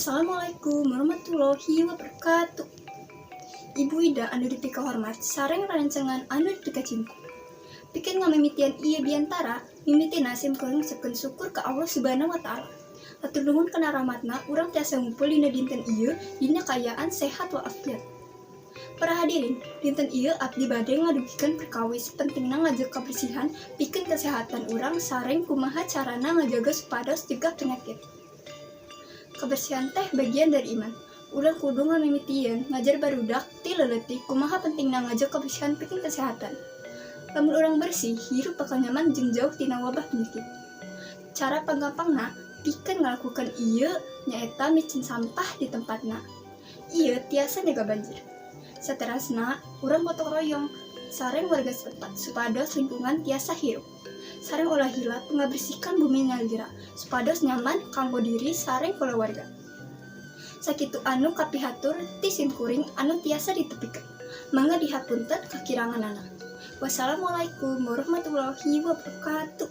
Assalamualaikum warahmatullahi wabarakatuh. Ibu Ida anu dipikahormat sareng rerencangan anu dipikacinta. Pikeun ngamimitian ieu biantara, mimitina sim kuring ngucapkeun syukur ka Allah Subhanahu wa Ta'ala. Hatur nuhun kana rahmatna urang tiasa ngumpul dina dinten ieu dina kaayaan sehat walafiat. Para hadirin, dinten ieu abdi bade ngadugikeun perkawis pentingna ngajaga kabersihan pikeun kesehatan urang sareng kumaha carana ngajaga supados cegah penyakit. Kebersihan teh bagian dari iman. Urang kudu ngamimitian ngajar barudak ti leutik kumaha pentingna ngajaga kebersihan pikeun kesehatan. Lamun urang bersih, hirup bakal nyaman jeung jauh tina wabah penyakit. Cara panggampangna pikeun ngalakukeun ieu nyaeta miceun sampah di tempatna. Ieu tiasa nyegah banjir. Saterasna, urang gotong royong sareng warga setempat supados lingkungan tiasa hirup. Sareng ulah hilap ngabersihkan bumi nyalira supados nyaman kanggo diri sareng kulawarga. Sakitu anu kapihatur ti simkuring anu tiasa ditepikeun. Mangga dihapunten kakiranganana. Wassalamualaikum warahmatullahi wabarakatuh.